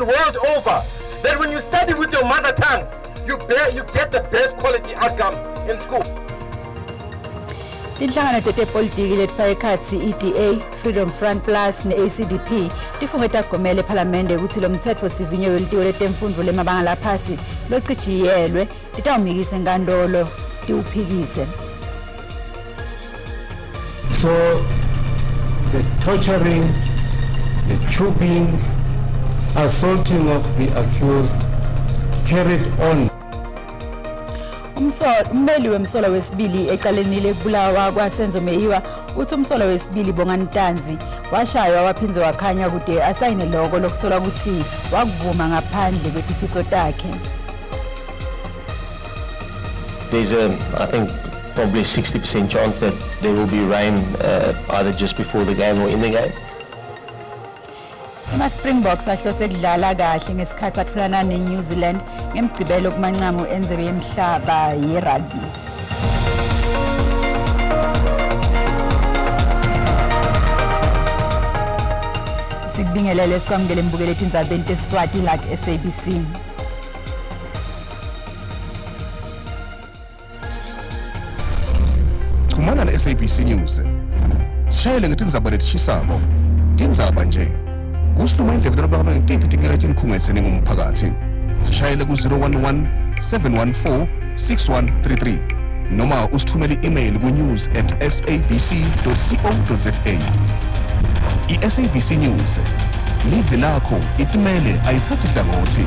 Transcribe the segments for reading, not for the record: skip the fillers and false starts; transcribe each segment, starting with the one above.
proven world over that when you study with your mother tongue, you get the best quality outcomes in school. Tinhlangano tetepolitiki letifaka ekhatsi i-DA, Freedom Front Plus ne-ACDP tifunge tagomela ephalamende kutsi lo mtsetfosivivinyo welitiko letemfundvo lemabanga laphasi lochitjiyelwe titawumikisa enkantolo tiwuphikise. So the torturing, the tubing, assaulting of the accused carried on. Ummeli wemsolo wesibili ecaleni lekubulawa kwaSenzo Meyiwa uthi umsolo wesibili Bongani Ntanzi washaywa waphindze wakhanya kude asayine loko lokusolwa kutsi wakuvuma ngaphandle kwetifiso takhe. There's a, I think, probably 60% chance that there will be rain either just before the game or in the game. Ama-Springboks ahlose kudlala kahle ngesikhathi atholana ne-New Zealand ngemgcibelo kumancamu endzebe yemhlaba ye-rugby. Sikubingelele sikwamukele mbukele etindzabeni teSiswati la ku-SABC. Chumana na-SABC News. Sishayele ngetindzaba letishisako. Tindzaba nje. Kusiluma indlebe talabanga ngitiphi tinkinga letikhungetsene ngumphakathi. Sishayele ku-011 714 6133 noma usithumele i-email ku-news@sabc.co.za. I-SABC News, live lakho itimele ayithathi hlangothi.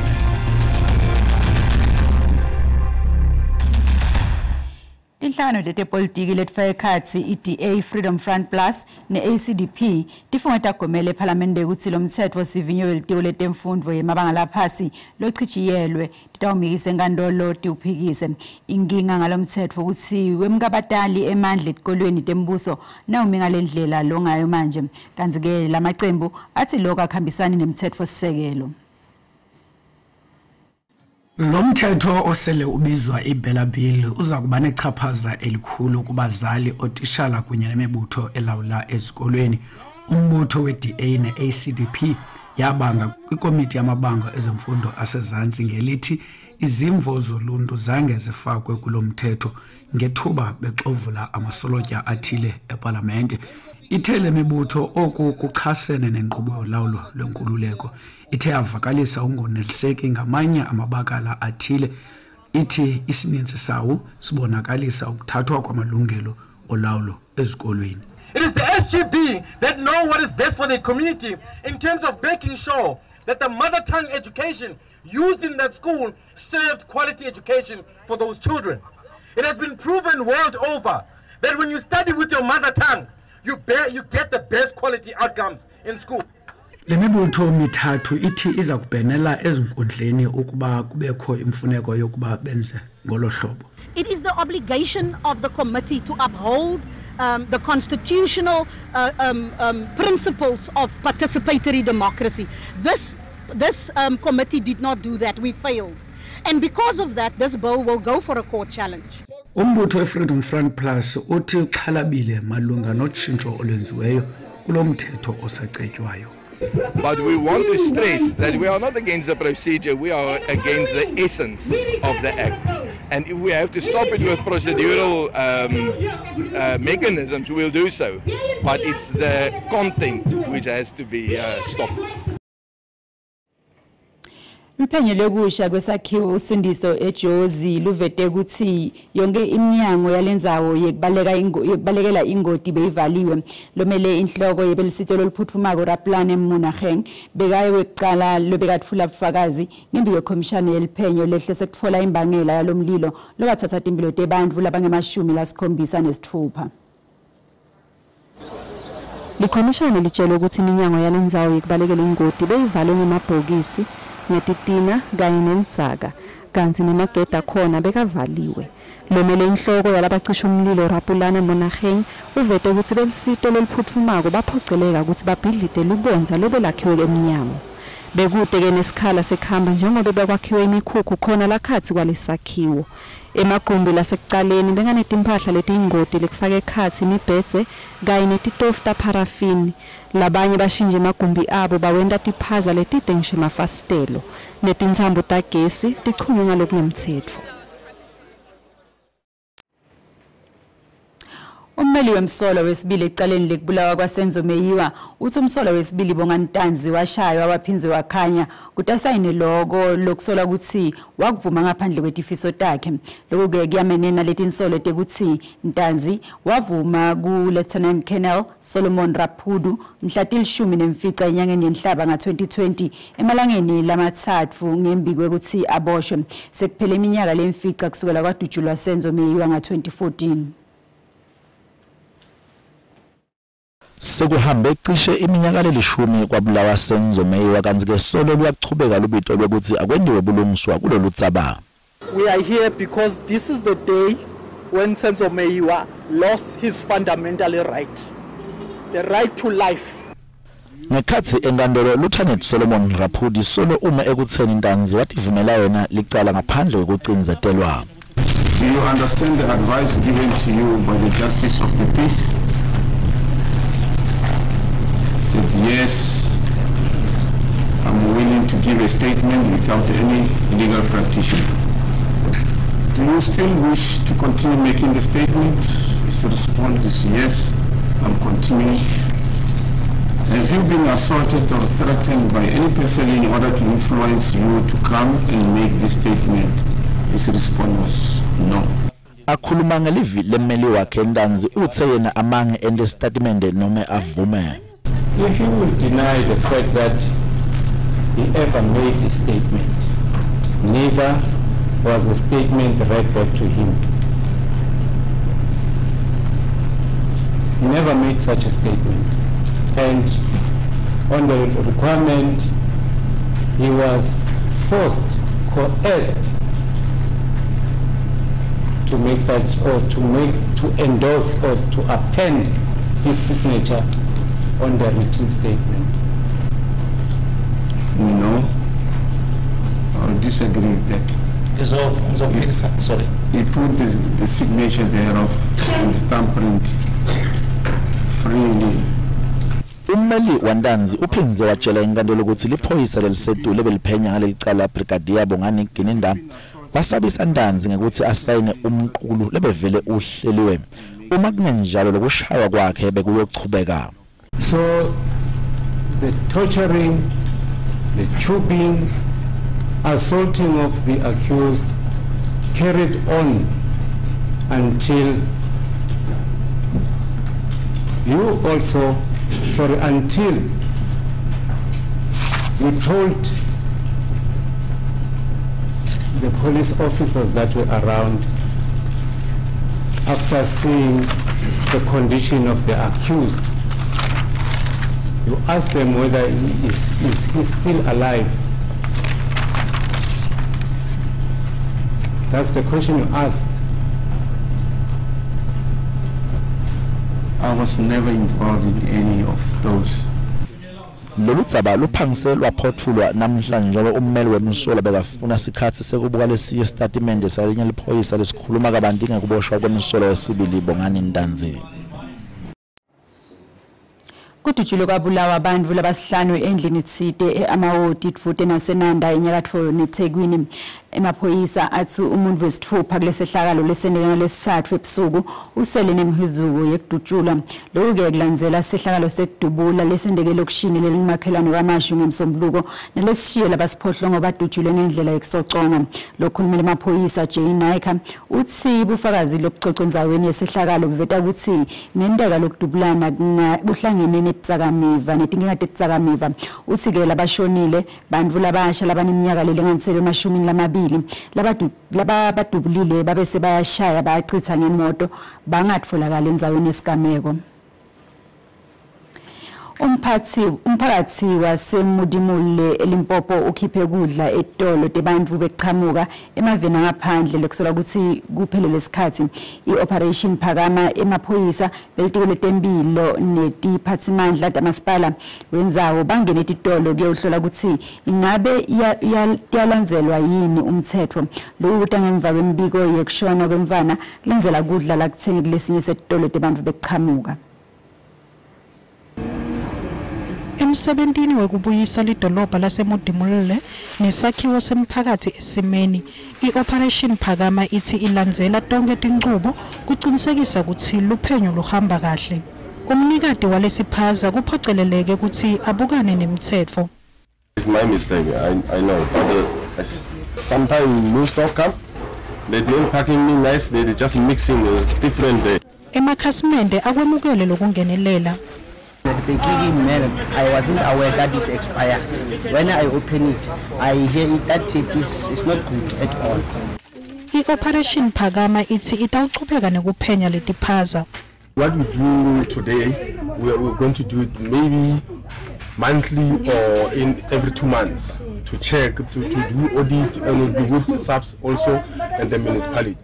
Tinhlangano tetepolitiki letifaka ekhatsi i-DA, Freedom Front Plus ne-ACDP tifunge tagomela ephalamende kutsi lo mtsetfosivivinyo welitiko letemfundvo yemabanga laphasi lochitjiyelwe titawumikisa enkantolo tiwuphikise. Inkinga ngalomtsetfo kutsi wemkabatali emandla etikolweni tembuso nawumi ngalendlela longayo manje, kantsi-ke lamacembu atsi lokho akuhambisani nemtsetfosisekelo. Lo mthetho osele ubizwa iBella Bill uza kuba nechaphaza elikhulu kubazali, ootishala kunye nemibutho elawula ezikolweni. Umbutho we-DA ne-ACDP yabanga kwikomiti yamabango ezemfundo asezantsi ngelithi izimvo zoluntu zange zifakwe kulo mthetho ngethuba bexovula amasolotya athile epalamente. Ithe le mibutho oku kuchasene nenkqubo yolawulo lwenkululeko. Ithe yavakalisa ukungoneliseki ngamanye amabakala athile. Ithi isininzi sawo sibonakalisa ukuthathwa kwamalungelo olawulo ezikolweni. It is the SGB that know what is best for the community in terms of making sure that the mother tongue education used in that school served quality education for those children. It has been proven world over that when you study with your mother tongue, you get the best quality outcomes in school. Le mibutho mithathu ithi iza kubhenela ezinkundleni ukuba kubekho imfuneko yokuba benze ngolo hlobo. It is the obligation of the committee to uphold the constitutional principles of participatory democracy. This committee did not do that. We failed. And because of that, this bill will go for a court challenge. Umbutho we-Freedom Front Plus uthi uxhalabile malunga notshintsho olwenziweyo kulo mthetho osacetywayo. But we want to stress that we are not against the procedure, we are against the essence of the act. And if we have to stop it with procedural mechanisms, we'll do so. But it's the content which has to be stopped. Uphenyo lokusha kwesakhiwo uSindiso eJozi luvete kutsi yonke iminyango yalendzawo yekubalekela ingoti beyivaliwe. Lomele inhloko yebelisito loluphutfumako Rapulane Monageng bekaye wekucala lobekatfula bufakazi ngembi kwekhomishane yeliphenyo lehlose kutfola imbangela yalomlilo lowatsatsa timphilo tebantfu labangema-76. Likhomishane litshelwe kutsi iminyango yalendzawo yekubalekela ingoti beyivalwe ngemabhokisi, ngetitina kanye nelidzaka, kantsi nemagede akhona bekavaliwe. Lomele inhloko yalabacisha umlilo Rapulane Monageng uvete kutsi belisito loluphutfumako baphoceleka kutsi babhidlite lubondza lobelakhiwe emnyango. Bekude-ke nesikhala sekuhamba njengoba bekwakhiwe imikhukhu khona lakhatsi kwalesakhiwo. Emagumbi lasekucaleni bekanetimpahla letiyingoti lekufaka ekhatsi imibhedze kanye netitofu tapharafini. Labanye bashintshe emagumbi abo bawenta tiphaza letite ngisho emafasitelo. Netintsambo tagesi tichunywe ngalokungemtsetfo. Ummeli wemsolo wesibili ecaleni lekubulawa kwaSenzo Meyiwa uthi umsolo wesibili Bongani Ntanzi washaywa waphindze wakhanya kutasayine loko lokusolwa kutsi wakuvuma ngaphandle kwetifiso takhe. Lokhu-ke kuyamenena letinsolo tekutsi Ntanzi wavuma ku-Lieutenant Colonel Solomon Raphulu mhla 15 enyangeni yeNhlaba nga-2020 emalangeni lamatsatfu ngembi kwekutsi aboshwe. Sekuphele iminyaka lemfica kusukela kwadutshulwa Senzo Meyiwa nga-2014. Sekuhambe cishe iminyaka lelishumi kwabulawa Senzo Meyiwa kantsi-ke solo luyachubeka lubito lwekutsi akwentiwe bulungiswa kulolu dzaba. We are here because this is the day when Senzo Meyiwa lost his fundamental right, the right to life. Ngekhatsi enkantolo Lieutenant Solomon Raphudi solo uma ekutseni Ntanzi wativumela yena licala ngaphandle kwekucindzetelwa. Do you understand the advice given to you by the Justice of the Peace? Said yes, I'm willing to give a statement without any legal practitioner. Do you still wish to continue making the statement? His response is yes, I'm continuing. Have you been assaulted or threatened by any person in order to influence you to come and make this statement? His response was no. Akhuluma ngelivi lemmeli wakhe Ntanzi uthe yena amange ente sitatimende nome avume. He will deny the fact that he ever made a statement. Neither was the statement read back to him. He never made such a statement. And on the requirement, he was forced, coerced to make such, or to make, to endorse or to append his signature on the written statement. No, I disagree with that. Sorry. He put the signature thereof and the thumbprint freely. Ummeli waNtanzi uphindze watshela inkantolo ukuthi liphoyisa lelisetulu ebeliphenya ngaleli cala Brigadier Bongani Gininda wasabisa Ntanzi ngekuthi asayine umqulu lebevele uhleliwe. Uma kungenjalo lokushaywa kwakhe bekuyochubeka. So the torturing, the tubing, assaulting of the accused carried on until you also, sorry, until you told the police officers that were around after seeing the condition of the accused. You asked them whether he is he still alive. That's the question you asked. I was never involved in any of those. Lolu dzaba luphangise lwaphothulwa namhlanje njengoba ummeli wemsolo bekafuna sikhatsi sekubuka lesiye sitatimende salinye liphoyisa lesikhuluma kabanti ngekuboshwa kwemsolo wesibili Bongani Ntanzi. Kudutshulwe kwabulawa abantu labasihlanu endlini tsite e-Amawoti dvute naseNanda enyakatfo neThekwini. Emaphoyisa atsi umuntu wesitfupha kulesehlakalo lesenteke ngalesitsatfu ebusuku usele nemihuzuko yekudutshulwa. Lokhu-ke kulandzela sehlakalo sekudubula lesenteke elokishini lelingumakhelwane KwaMashu ngemsombuluko nalesishiye labasiphohlongo badutshulwe ngendlela yekusoconga. Lokhulumela emaphoyisa Jay Naicker utsi bufakazi lobucocwe endzaweni yesehlakalo buveta kutsi ngenteka lokudubulana kuhlangene netidzakamiva netinkinga tetidzakamiva. Utsi-ke labashonile bantfu labasha labaneminyaka lelinganiselwe emashumini lamabili laba badubulile babese bayashaya bayachitha ngemoto bangatfolakala endzaweni yesigameko. Umphakathi waseMudimule eLimpopo ukhiphe kudla etolo tebantfu bekuchamuka emaveni angaphandle lekusola kutsi kuphelele isikhatsi. I-Operation Phakama emaphoyisa belitiko letemphilo netiphatsimandla tamasipala wendzawo bangene titolo kuyewuhlola kutsi ingabe tiyalandzelwa yini umtsetfo. Loku kuta ngemva kwemibiko yekushona kwemfana kulandzela kudla lakutsenge kulesinye setitolo tebantfu bekuchamuka. Emsebentini wekubuyisa lidolobha laseMudimule nesakhiwo semphakathi esimeni, i-Operation Phakama ithi ilandzela tonkhe tinchubo kucinisekisa kutsi luphenyo luhamba kahle. Umnikati walesiphaza kuphoceleleke kutsi abukane nemtsetfo. It's my mistake, I know, but sometimes new stock come, they didn't packing me nice, they just mixing different day. Emakhasimende akwemukele lokungenelela. They give him milk. I wasn't aware that it's expired. When I open it, I hear it, that taste is not good at all. I-Operation Phakama ithi itawuchubeka nekuphenya letiphaza. What we do today, we're going to do it maybe monthly or in every 2 months to check, to do audit, and we'll be with the SAPS also and the municipality.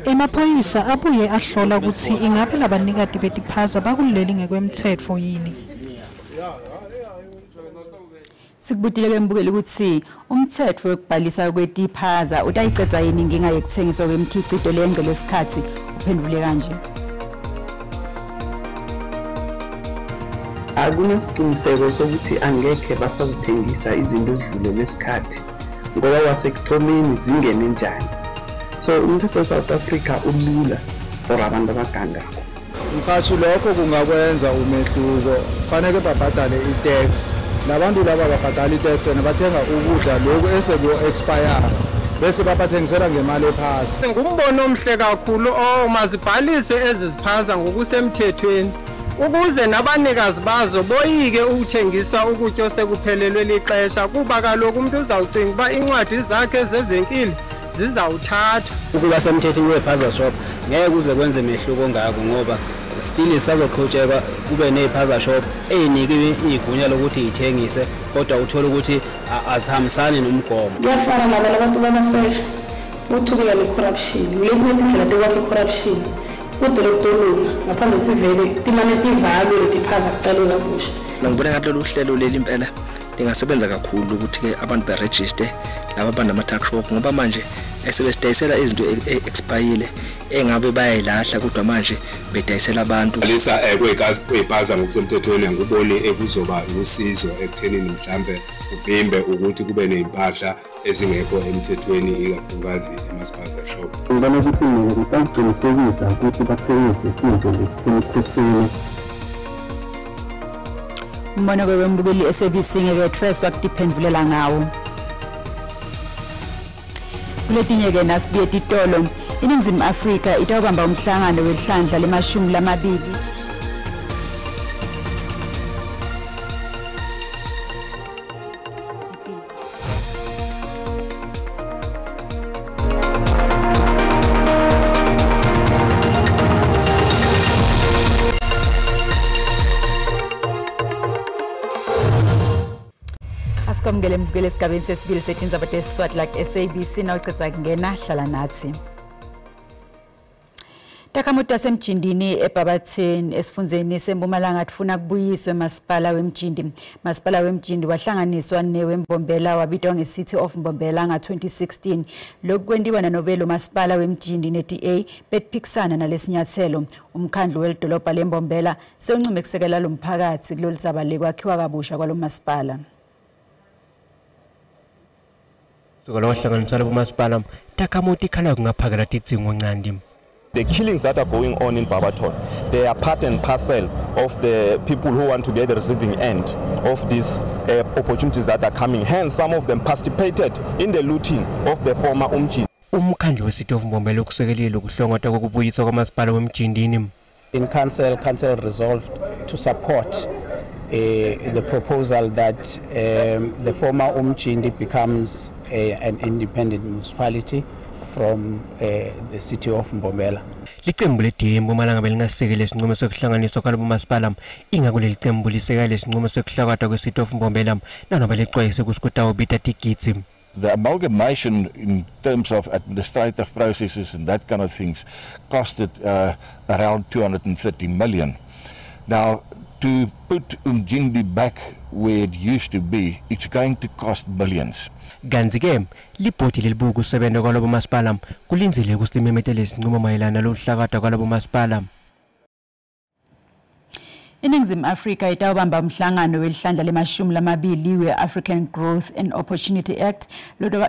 Emaphoyisa abuye ahlola kutsi ingabe labanikati betiphaza bakuleli ngekwemtsetfo yini. Sikubutile ke mbukeli kutsi umtsetfo wekubhalisa kwetiphaza utayicedza yini inkinga yekuthengiswa kwemikhicito leyengcele isikhatsi. Uphendvule kanje. Akunasiciniseko sokuthi angekhe basazithengisa izinto ezidlulele isikhathi ngoba wasekuthomeni zingene njani. So umthetho we-South Africa ulula for abantu abagangako. Mkhathi lokho kungakwenza umehluko, fanele babhadale i-tax. Labantu laba babhadala i-tax and bathenga ukudla lokhu esekuyo-expire bese babathengisela ngemali ephasi. Ngumbono omhle kakhulu mazibhaliswe ezi ziphaza ngokusemthethweni ukuze nabanikazi bazo boyike ukuthengisa ukutya osekuphelelwe lixesha, kuba kaloku umuntu uzawucinga uba iincwadi zakhe zevenkile zizawuthathwa. Ukuba semthethweni wephaza shop ngeke kuze kwenze mehluko ngako ngoba still isazoqhutshekwa kube nephaza shop eyinikiwe igunya lokuthi ithengise, kodwa uthola ukuthi azihambisani nomgomo. Kuyafana nabo labantu babasesha uthukela ne-corruption, ngile tindlela tekwakha i-corruption kude lokutolunga ngaphambi kokuthi vele timane tivalwe letiphaza kucalwe kabusha. Ngibona ngathi lolu hlelo leli impela lingasebenza kakhulu ukuthi-ke abantu berejiste laba abanama-tuck shop, ngoba manje esebesidayisela izinto expire engabe bayayilahla kodwa manje bedayisela abantu. Lisa kweyipaza ngokusemthethweni anguboni ekuzoba usizo ekuthenini mhlambe uvimbe ukuthi kube nezimpahla ezingekho emthethweni ikakhulukazi emaspaza shop. Ngibona ukuthi mina ngitawuqinisekisa ukuthi bathengise izinto ezisemthethweni. Umbono wembukeli SABC ngeke Trust wakutiphendvulela ngawo. Kuletinye-ke nasibuye titolo, iNingizimu Afrika itawubamba umhlangano wehlandla lemashumi lamabili Asikwamukele mbukeli esigabeni sesibili setindzaba teSiswati like SABC nawucedza kungena hlala nathi. Takhamuti taseMjindini eBarberton esifundzeni seMpumalanga tifuna kubuyiswe masipala weMjindi. Masipala weMjindi wahlanganiswa neweMbombela wabitwa nge-City of Mbombela nga-2016. Lokhu kwentiwa nanobe lo masipala weMjindi ne-DA betiphikisana nalesinyathelo. Umkhandlu welidolobha leMbombela sewuncume kusekela lo mphakathi kulolu dzaba lekwakhiwa kabusha kwalo masipala. Kusukela wahlanganiswa labo masipala takhamuti ikhala kungaphakela tidzingo ncandi. The killings that are going on in Barberton, they are part and parcel of the people who want to be at the receiving end of these opportunities that are coming. Hence, some of them participated in the looting of the former Umjindi. Umkhandlu we-City of Mbombela ukusekelile ukuhlongotwa kokubuyiswa kwamasipala weMjindini. In council, council resolved to support the proposal that the former Umjindi becomes an independent municipality from the city of Mbombela. Licembu le-DA eMpumalanga belingasekeli isinqumo sokuhlanganiswa kwalabo masipala. Ingako leli cembu lisekela isinqumo sokuhlakatwa kwe-City of Mbombela nanoba lecwayise kutsi kutawubita tigidzi. The amalgamation in terms of administrative processes and that kind of things costed around 230 million. Now, to put Umjindi back where it used to be, it's going to cost billions. Kantsi-ke libhodi lelibuka kusebenta kwalabo masipala kulindzele kutsi limemetele isinqumo mayelana nalokuhlakatwa kwalabo masipala. INingizimu Afrika itawubamba umhlangano welihlandla lemashumi lamabili we-African Growth and Opportunity Act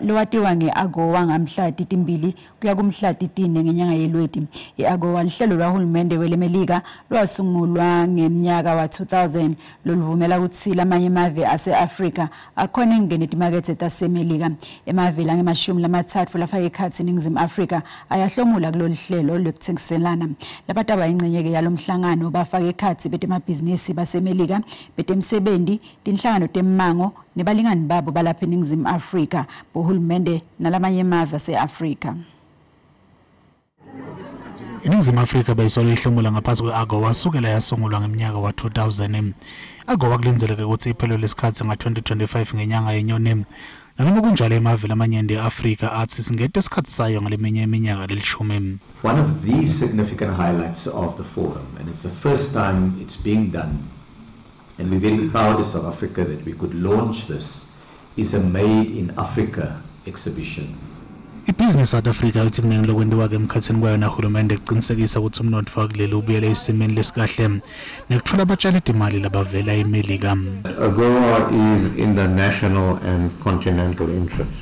lowatiwa nge-AGOA ngamhla 2 kuya kumhla 4 ngenyanga yeLweti. I-AGOA lihlelo lwahulumende weleMelika lwasungulwa ngemnyaka wa-2000 loluvumela kutsi lamanye emave ase-Afrika akhone kungena etimakethe taseMelika. Emave langemashumi 30 lafaka ekhatsi iNingizimu Afrika ayahlomula kulolu hlelo lwekuthengiselana. Labataba ingcenye-ke yalomhlangano bafaka ekhatsi betemabhizinisi baseMelika, betemsebenti, tinhlangano temmango nebalingani babo balapha eNingizimu Afrika, bohulumende nalamanye emave ase-Afrika. INingizimu Afrika beyisolo ihlomula ngaphasi kwe-AGOA sukela yasungulwa ngeminyaka wa-2000. AGOA kulindzeleke ukuthi iphelelwe isikhathi nga-2025 ngenyanga yeNyoni. Nanoma kunjalo, emave lamanyenti e-Afrika athi singete isikhathi sayo ngaleminye iminyaka lelishumi. One of the significant highlights of the forum, and it's the first time it's being done, and we're very proud as South Africa that we could launch this, is a Made in Africa exhibition. Ibhizinisi South Africa ithi kuningi lokwentiwa-ke emkhathini kwayo nahulumende kuqinisekisa ukuthi umnotfo wakuleli ubuyele esimeni lesikahle nekutfola abatshalitimali labavela eMelika. AGOA is in the national and continental interest.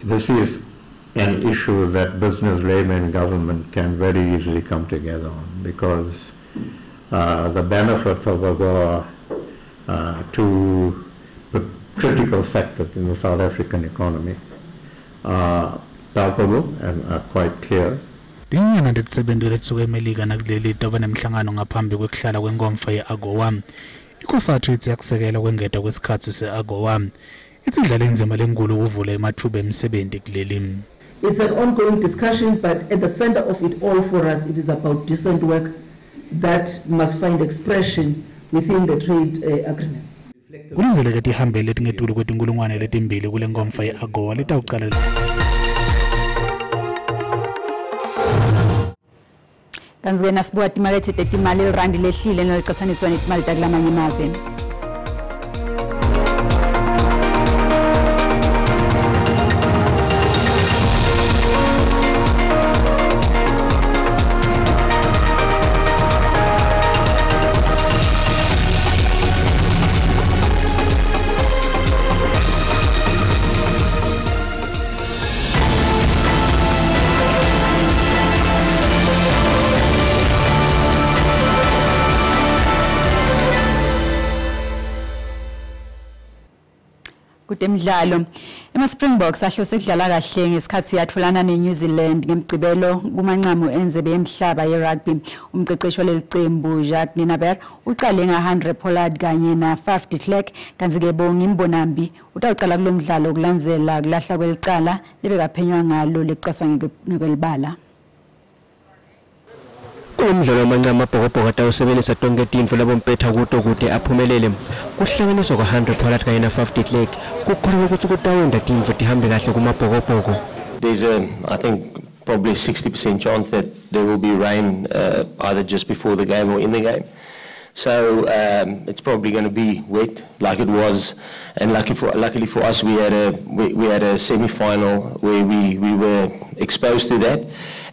This is an issue that business, labor and government can very easily come together on, because the benefits of AGOA to the critical sectors in the South African economy are palpable and are quite clear. Tinyanga letisebenti letisuka eMelika nakuleli taba nemhlangano ngaphambi kwekuhlala kwenkomfa ye-AGOA. ICOSATU ithi yakusekela kwengeta kwesikhathi se-AGOA. Ithi idlala indzima lenkulu ukuvula ematfuba emisebenti kuleli. It's an ongoing discussion, but at the center of it all for us, it is about decent work that must find expression within the trade agreements. Kulindzeleke tihambe letingetulu kwetinkulungwane 2 kule nkomfa ye-AGOA letawucala. Kantsi-ke nasibuka timakethe tetimali, irandi lehlile nalicatsaniswa netimali takulamanye emave. Kutemidlalo, ema-Springboks ahlose kudlala kahle ngesikhathi yatfolana ne-New Zealand ngemgcibelo kumancamu endzebe yemhlaba ye-rugby. Umceceshi waleli cembu Jacques Nienaber ucale nga-Handre Pollard kanye na-Faf de Klerk, kantsi-ke Bongi Mbonambi utawucala kulo mdlalo kulandzela kulahla kwelicala lebekaphenywa ngalo lekucasa ngekwelibala. Kulomdlalo wamancamu, amabhokobhoko atawusebenzisa tonke tintfo labompetha kuto kute aphumelele. Kuhlanganiswa kwa-Handre Pollard kanye na-Faf de Klerk kukholelwa kutsi kutawenta tintfo tihambe kahle kumabhokobhoko. There's a, I think, probably 60% chance that there will be rain either just before the game or in the game. So it's probably going to be wet like it was. And luckily for us, we had a semi-final where we were exposed to that.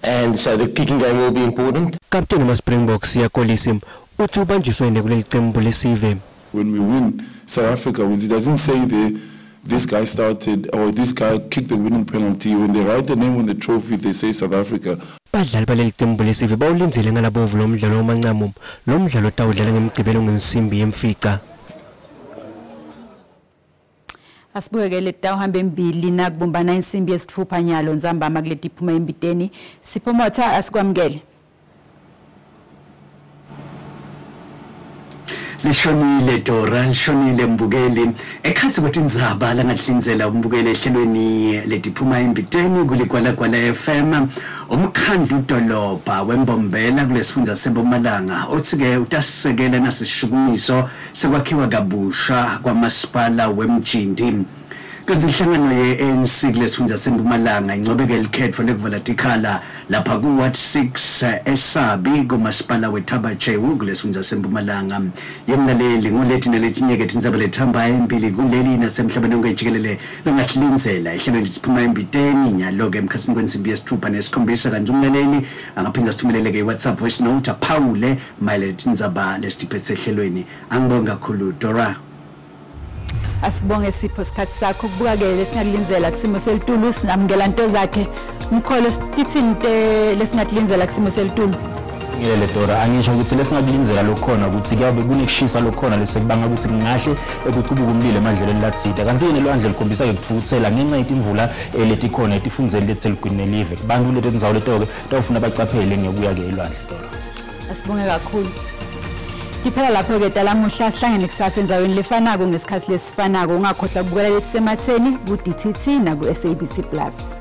And so the kicking game will be important. Kapteni wama-Springboks Siya Kolisi uthi ubanjiswene kuleli cembu lesive. When we win, South Africa wins. It doesn't say this guy started or this guy kicked the winning penalty. When they write the name on the trophy, they say South Africa. Badlali baleli cembu lesive bawulindzele ngalabovu lo mdlalo wamancamu. Lo mdlalo utawudlala ngemgcibelo ngensimbi yemfica. Asibukeke letawuhamba embili nakubumbana insimbi yesitfupha nyalo ntsambama kuleti iphuma embiteni. Sipho Motha, asikwamukele. Lishonile Dora, lishonile mbukeli. Ekhatsi kwetindzaba langatihlinzela umbukeli ehlelweni letiphuma embiteni kuligwalagwala FM. Umkhandlu dolobha wembombela kulesifundza seMpumalanga uthi-ke utasisekela nasishukumiso sekwakhiwa kabusha kwamasipala wemjindi. Kanti inhlangano ye-ANC kulesifundza seMpumalanga incobeke likhetfo lekuvala tikhala lapha ku-Ward 6 eSabi kumasipala weThabachewu kulesifundza seMpumalanga. Yemlaleli nguleti naletinye-ke tindzaba letihamba embili kuleli nasemhlabeni wonke jikelele longahlinzela ehlelweni letiphuma embiteni nyalo-ke emkhatsini kwensimbi yesithupha nesikhombisa. Kanti umlaleli angaphinda sithumelele-ke i-WhatsApp voice note aphawule mayelana netindzaba lesitiphethe ehlelweni. Angibonge kakhulu Dora. Asibonge Sipho sikhathi sakho kubuka-ke lesingakulindzela kusimo selitulu. Sinamukela nto zakhe mkholo, tithini te lesingakulindzela kusimo selitulu? Ngilele Dora, angisho ukuthi lesingakulindzela lokukhona ukuthi kuyabe kunekushisa lokukhona lesekubanga ukuthi kungahle kucubuke umlilo emadlelweni latsite. Kanti-ke nelwandle lukhombisa-ke kutfukutsela ngenxa yetimvula letikhona etifundzeni letiseligwini nelive. Bantfu leti tindzawo leto-ke tawufuna bacaphele ngekuya-ke elwandle Dora. Asibonge kakhulu. Tiphela lapho-ke talamuhla, sihlangene kusasa endzaweni lefanako ngesikhathi lesifanako. Ungakhohlwa kubukela letisematheni ku-DTT naku-SABC Plus.